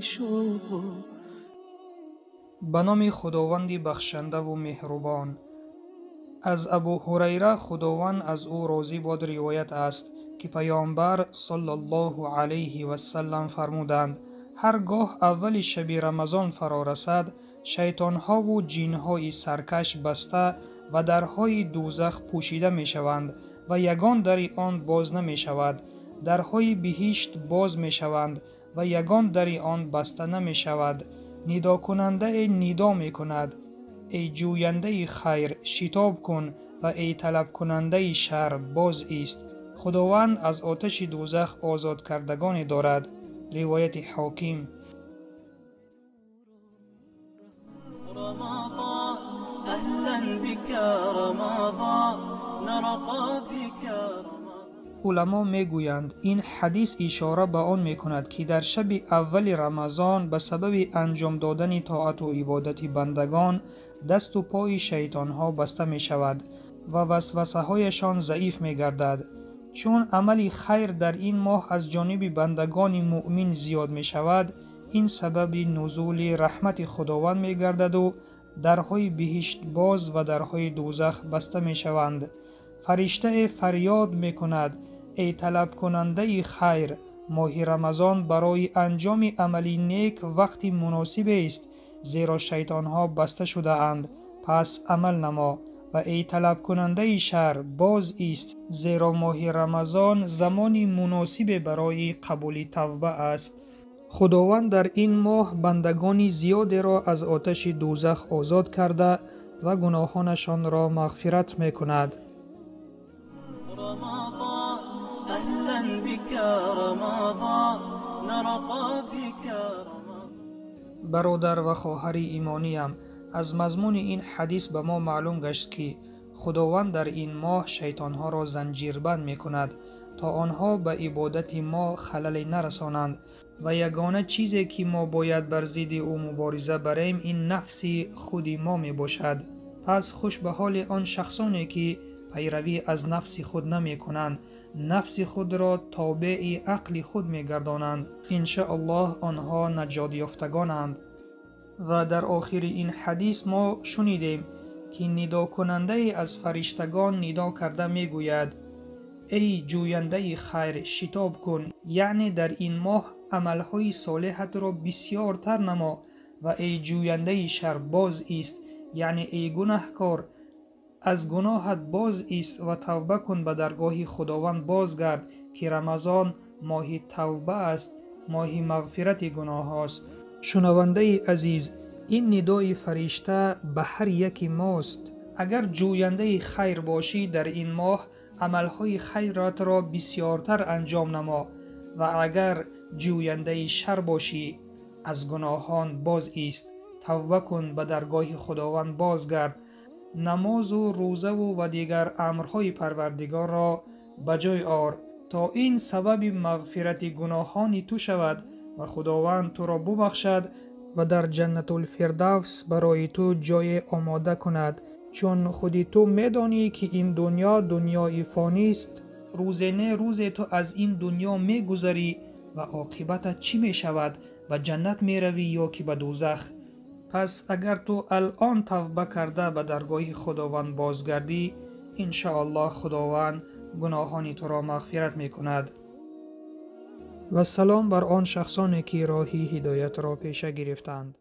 شوق. Ба номи Худованди бахшандаву меҳрубон. Аз Абу Ҳурайра, Худованд аз ӯ розӣ бод, ривоят аст, ки Паёмбар саллаллоҳу алайҳи вассалам фармуданд: ҳар гоҳ аввали шаби Рамазон фаро расад, шайтонҳову ҷинҳои саркаш баста ва дарҳои дӯзах пӯшида мешаванд ва ягон дари он боз намешавад. Дарҳои биҳишт боз мешаванд ва ягон дари он баста намешавад. Нидокунандае нидо мекунад: эй ҷӯяндаи хайр, шитоб кун, ва эй талабкунандаи шар, боз ист. Худованд аз оташи дӯзах озодкардагоне дорад. Ривояти Ҳоким. رمضان أهلا بك رمضان نرقى بك رمضان. Уламо мегӯянд, ин ҳадис ишора ба он мекунад, ки дар шаби аввали Рамазон ба сабаби анҷом додани тоату ибодати бандагон дасту пои шайтонҳо баста мешавад ва васвасаҳояшон заиф мегардад. Чун амали хайр дар ин моҳ аз ҷониби бандагони муъмин зиёд мешавад, ин сабаби нузули раҳмати Худованд мегардаду дарҳои биҳишт боз ва дарҳои дӯзах баста мешаванд. Фариштае фарёд мекунад: эй талабкунандаи хайр, моҳи Рамазон барои анҷоми амали нек вақти муносибест, зеро шайтонҳо баста шудаанд, пас амал намо. Ва эй талабкунандаи шар, боз ист, зеро моҳи Рамазон замони муносибе барои қабули тавба аст. Худованд дар ин моҳ бандагони зиёдеро аз оташи дӯзах озод карда ва гуноҳонашонро мағфират мекунад. رمضان أهلا بك رمضان نرقى بك رمضان. Бародар ва хоҳари имониям, аз мазмуни ин ҳадис ба мо маълум гашт, ки Худованд дар ин моҳ шайтонҳоро занҷирбанд мекунад, то онҳо ба ибодати мо халале нарасонанд, ва ягона чизе, ки мо бояд бар зидди ӯ мубориза барем, ин нафси худи мо мебошад. Пас хуш ба ҳоли он шахсоне, ки пайравӣ аз нафси худ намекунанд, нафси худро тобеи ақли худ мегардонанд. Иншааллоҳ, онҳо наҷотёфтагонанд. Ва дар охири ин ҳадис мо шунидем, ки нидокунандае аз фариштагон нидо карда мегӯяд: эй ҷӯяндаи хайр, шитоб кун, яъне дар ин моҳ амалҳои солеҳатро бисёртар намо, ва эй ҷӯяндаи шар, боз ист, яъне эй гунаҳкор, аз гуноҳат боз ист ва тавба кун, ба даргоҳи Худованд бозгард, ки Рамазон моҳи тавба аст, моҳи мағфирати гуноҳҳост. Шунавандаи азиз, ин нидои фаришта ба ҳар яки мост. Агар ҷӯяндаи хайр бошӣ, дар ин моҳ амалҳои хайратро бисёртар анҷом намо, ва агар ҷӯяндаи шар бошӣ, аз гуноҳон боз ист, тавба кун, ба даргоҳи Худованд бозгард, намозу рӯзаву ва дигар амрҳои Парвардигорро ба ҷой ор, то ин сабаби мағфирати гуноҳони ту шавад ва Худованд туро бубахшад ва дар Ҷаннатулфирдавс барои ту ҷое омода кунад. Чун худи ту медонӣ, ки ин дунё дунёи фонист, рӯзе не рӯзе ту аз ин дунё мегузарӣ ва оқибатат чӣ мешавад? Ба ҷаннат меравӣ ё ки ба дӯзах? Пас агар ту алъон тавба карда ба даргоҳи Худованд бозгардӣ, иншоаллоҳ, Худованд гуноҳони туро мағфират мекунад. Вассалом бар он шахсоне, ки роҳи ҳидоятро пеша гирифтанд.